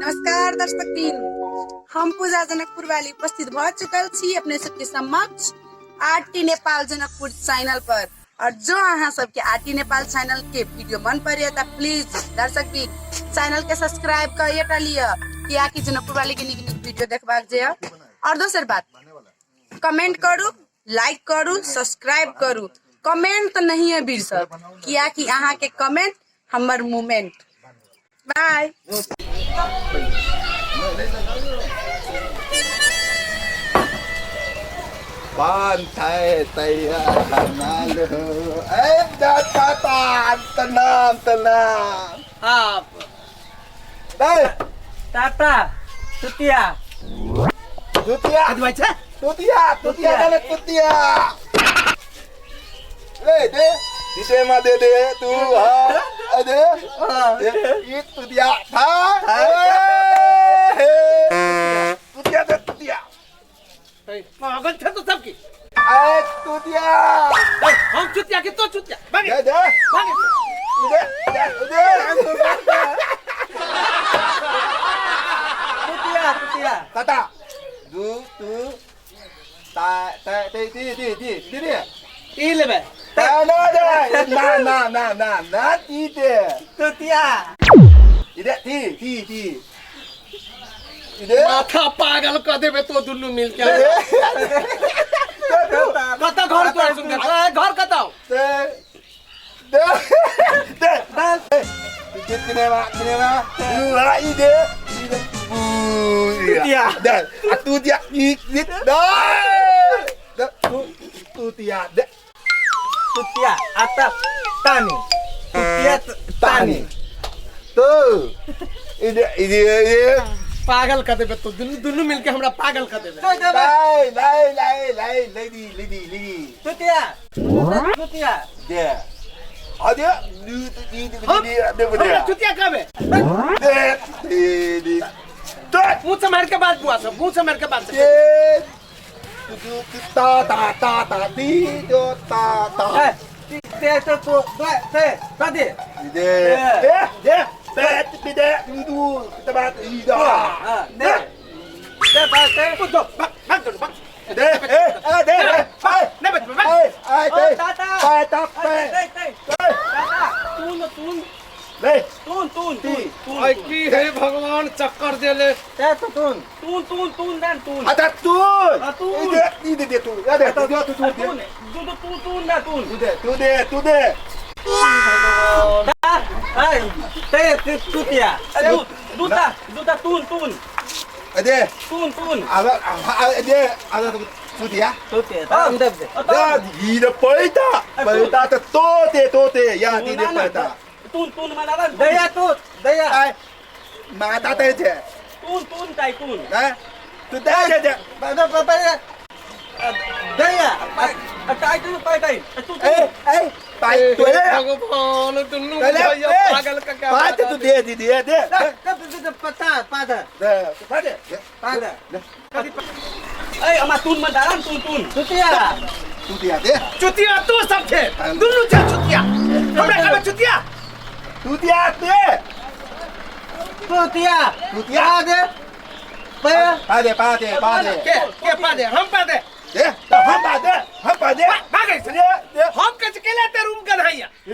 नमस्कार दर्शक दिन, हम पूजा जनकपुर वाली उपस्थित भ चुकल छी अपने सबके समक्ष आरटी नेपाल जनकपुर चैनल पर। और जो अहाँ सबके आरटी नेपाल चैनल के वीडियो मन पड़े त प्लीज दर्शक दिन चैनल के सब्सक्राइब कर लिअ, कियाकि जनकपुर वाली के नीक नीक वीडियो देखबाक जे। और दोसर बात, कमेंट करू, लाइक करू, सब्सक्राइब करू। कमेंट तो नहीं है वीर सब, कियाकि अहाँ के कमेंट हमर मूवमेंट। बाय। पान थाए तैयार नाल हो ए दाता तान तनाम तनाम आप ए टाटा तुतिया तुतिया कथी छै तुतिया तुतिया डाले तुतिया ले दे दिशे मा दे दे तू हाँ अरे दे ये तुतिया था तुतिया दे तुतिया पागल छे तो सबकी ए तुतिया हम चुतिया के तो चुतिया भागे दे दे भागे दे दे दे तुतिया तुतिया टाटा दू तू ता ता ते ती ती ती ती ती ई लेबे ना ना ना ना ना ना ना ती दे तुतिया इधर ती ती ती इधर माथा पागल क देबे तो दुनू मिल के कत घर तोर सुन घर कत दे दे दे दे कितने मा कितने मा dua ide ide bu Tutia. dan tutia i da da tu tutia de तुतिया आता तानी तुतिया tani tu ide ide ide पागल क देबे तो दुनू दुनू मिल के हमरा पागल क देबे lai lai lai lai lady lady lady तुतिया तुतिया de ada du di di di de हमरा चुतिया कहबे de de de de मुंह से मार के बात बुआ सब मुंह से मार के बात de ta ta ta ta ti do ta ta ते ते तो ते ते de de de de de de du ta ba i da दे दे बा ते तो जो भाग भाग दो भाग de eh eh de eh नहीं बच भाग eh eh de Tata pa ta pa ते ते तून तून ले तून तून तून आई की हे भगवान चक्कर देले ते तो तून तून तून तून दान तून ada tu tu. de de de tu ada tu tu tu तून तू तो तू तून ना तून tu de tu de tu de ते ते तुतिया दूता दूता तून तून de तून तून ada de ada tu dia तुतिया ताम दे da di de paita paita ta to te to te ya di de paita तून तून मना दया तू दया ai ma ta te te तून तून ताई तून eh tu de de de दया ताई तू पाई ताई तू eh eh pai tu le भगवान दुनू ले भैया पागल का क्या pa te tu de de de de पता पादा de pa de पादा ए अमा तून मन दारान तून तून तुतिया tu dia de चुतिया तू सब छे दुनू छे चुतिया हमरा कहबे चुतिया tu dia de तुतिया tu dia दे पे pa de pa de pa de के पा दे हम पा दे दे हम पा दे हम पा दे भागे दे दे हम कच के लेते रूम के नहिया दे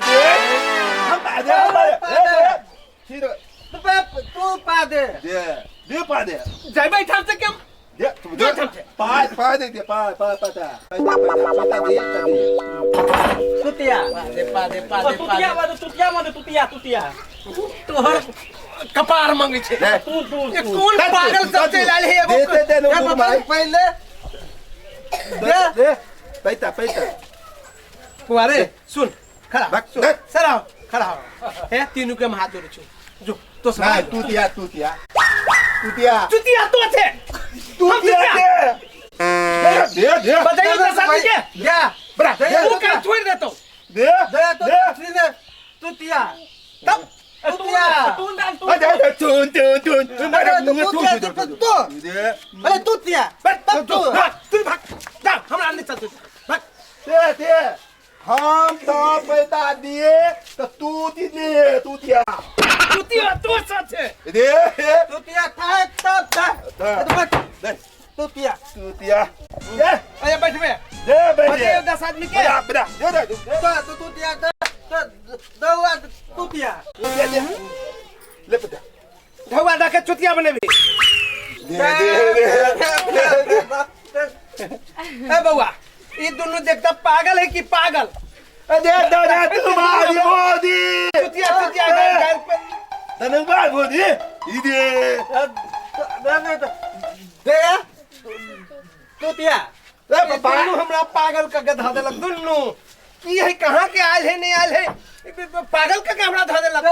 हम पा दे हम पा दे दे ठीक तू पा दे दे दे पा दे जइबै ठाम से के दे तू दे पा पा दे दे पा पा पा ता पा पा पा दे ता दे तुतिया दे पा दे पा दे तुतिया वादे तुतिया वादे तुतिया तुतिया तोहर कपार मांगे छे दे तू तू ये कौन पागल सब चल आयल हे दे दे दे नो भाई पहले दे दे पैता पैता कुआरे सुन खड़ा भाग, सुन भाग। सर आओ खड़ा हो हे तीनू के हम हाथ जोड़े छु जो तो ना सब तू दिया तू दिया तू दिया चुतिया तो छे तू दिया दे दे दे बताइयो तो साथी के जा बरा दे तू का छोड़ देतो दे दे दे तुतिया तब तुतिया तू दान तू अरे तू तू तू तू मेरा तू तू तू दे अरे तुतिया तू तू तू भाग जा हमरा नहीं चलते भाग दे दे हम तो पैसा दिए तो तू दे तू दिया चुतिया तो सच है। दे तुतिया था तब था दे तुतिया तुतिया दे। अरे बैठबे दे बैठ बजे 10 आदमी के बड़ा बड़ा दे दे दे तो तुतिया दौआ तुतिया दे दे ले पता ढौआ दऽ के चुतिया बनेबी। दे दे दे ए बउआ ई दुनू देखता पागल है कि पागल। दे दे दे तुम्हारी मोदी चुतिया चुतिया गाय गाय पे धन्यवाद मोदी ई दे दे तुतिया ए ई पापा दुनू हमरा पागल क के धऽ देलक दुनू। की है कहाँ के आयल है नहीं आयल है पागल क के हमरा धऽ देलक। दे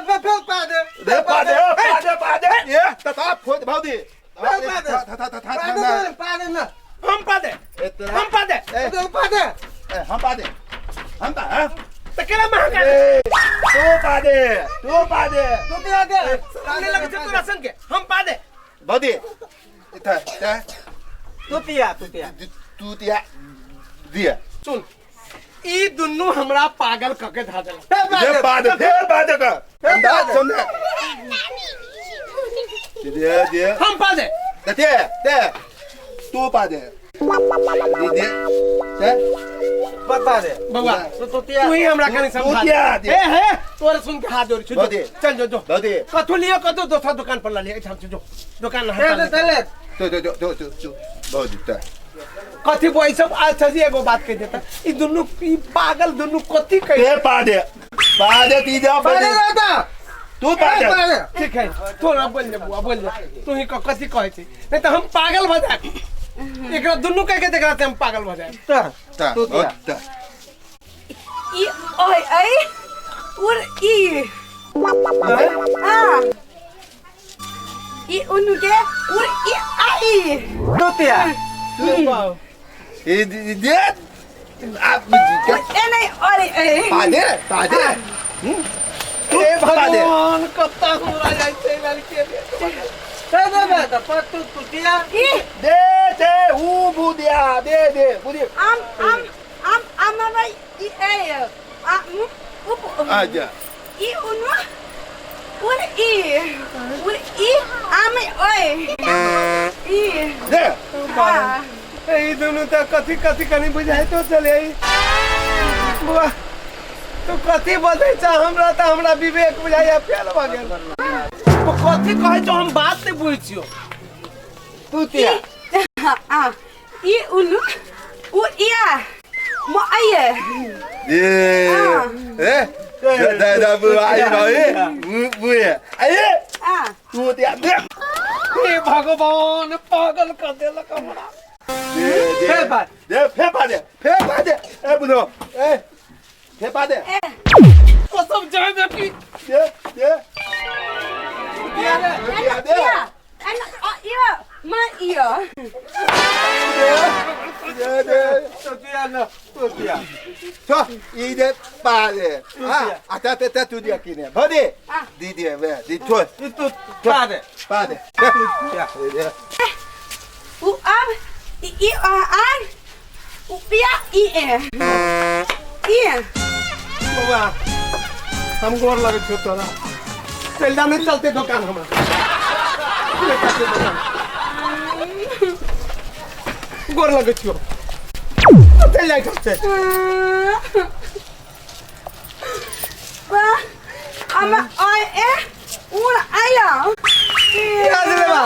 दे फेर पा दे दे पा दे पा दे पा दे ये तथा फोद भौदी पा दे था था था पा दे पा दे ना हम पा दे इतना हम पा दे ए पा दे ए, हम पा दे हम पा हाँ? तऽ केना महंगा ए, तू पा दे तू पा दे तुतिया दे सामने लगे छै तोरा संग के हम पा दे भौदी इधर ते तुतिया तुतिया तू दिया दिया सुन ई दुनू हमरा पागल क के धऽ देलक। दे पा दे फिर पा दे का अंदाज सुन दे दे हम पा दे दे दे तू पा दे दे दे ते बता दे बउआ तुतिया तू ही हमरा कनी समझा चुतिया दे। दे। ए हे तोरे सुन के हाथ जोड़ छु भौजी। चल जो जो भौजी। कथू लियो कथू दोसर दुकान पर ल लियो एठाम से जो दुकान दे हटा दे ले। ले तू तू तू तू तू भौजी ते कथी बोई सब अच्छा जी एगो बात कह देता ई दुनू ई पागल दुनू कथी कह दे पा दे पा दे ती जा पा दे दादा तू पा दे पा दे ठीक है तोरा बोल ले बुआ बोल ले तू ही कथी कहै छी नहीं तो हम पागल भ जाए एकरा दुनू कह के देखरा हम पागल भ जाए ता तुतिया ता ई ओय ऐ उर ई आ ई उनु के उर ई आई तुतिया ए दे आप ए नहीं अरे ए पा दे पा दे तू हे पा दे भगवान कत्ता हमरा जाइ छै लड़के दे दे दे पर तू तुतिया ई दे दे ऊ बुदिया दे दे बुदिया आम आम आम आम भाई ई ए आ मु उप आजा ई उनु उर ई उर ई आम ओय ई दे आ ई दुनू तऽ कथी कथी कनी बुझाइतो चले बुआ तू कथी बजै छ हमरा तऽ हमरा विवेक बुझाइया फेल भऽ गेल। तो कथी कहै छौ हम बात नहि बुझै छियौ। तुतिया आ ई उनु उ इया म आइए ए ए दे दे बुआ आई भाई बुए आइए आ तू दिया दे हे भगवान पागल कर देलक हमरा। दे दे फेर पा दे फेर पा दे फेर पा दे ए बुझो ए फेर पा दे ए कसम जाय दे की दे दे तुतिया दे दे दे इया एन अ इया म इया दे दे तुतिया न तुतिया तो ई दे पा दे आ आ ते ते तू दिया किने भौदी दी दे वे दी तो तू पा दे पा दे तुतिया दे उ अब ई ई आ आ उ पिया ई ए ई बौआ हम गोर लगै छियौ तोरा। चलि जा नहि चलते दोकान हमरा नहि चलते दोकान। गोर लगै छियौ चलि जाइ से। वाह आम ओय ए उर आया क्या देले बा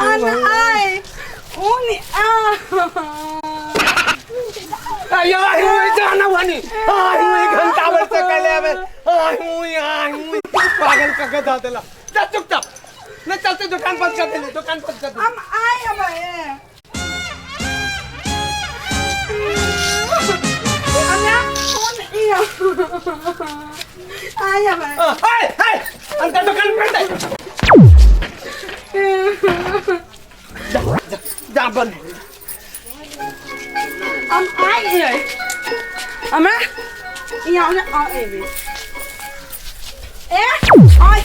अन आय उन आ आयो आयो जाना वानी आयो घंटा भर से कहले आबे आयो आयो पागल क के धा देला। जा चुपचाप नहीं चलते दुकान बंद कर देले दुकान बंद कर दे। हम आय अब ए अन्ना उन इया आय अब हाय हाय अंदर दुकान पे दे जा जा जा बंद हम आय हमरा यहाँ आ एबे ए आय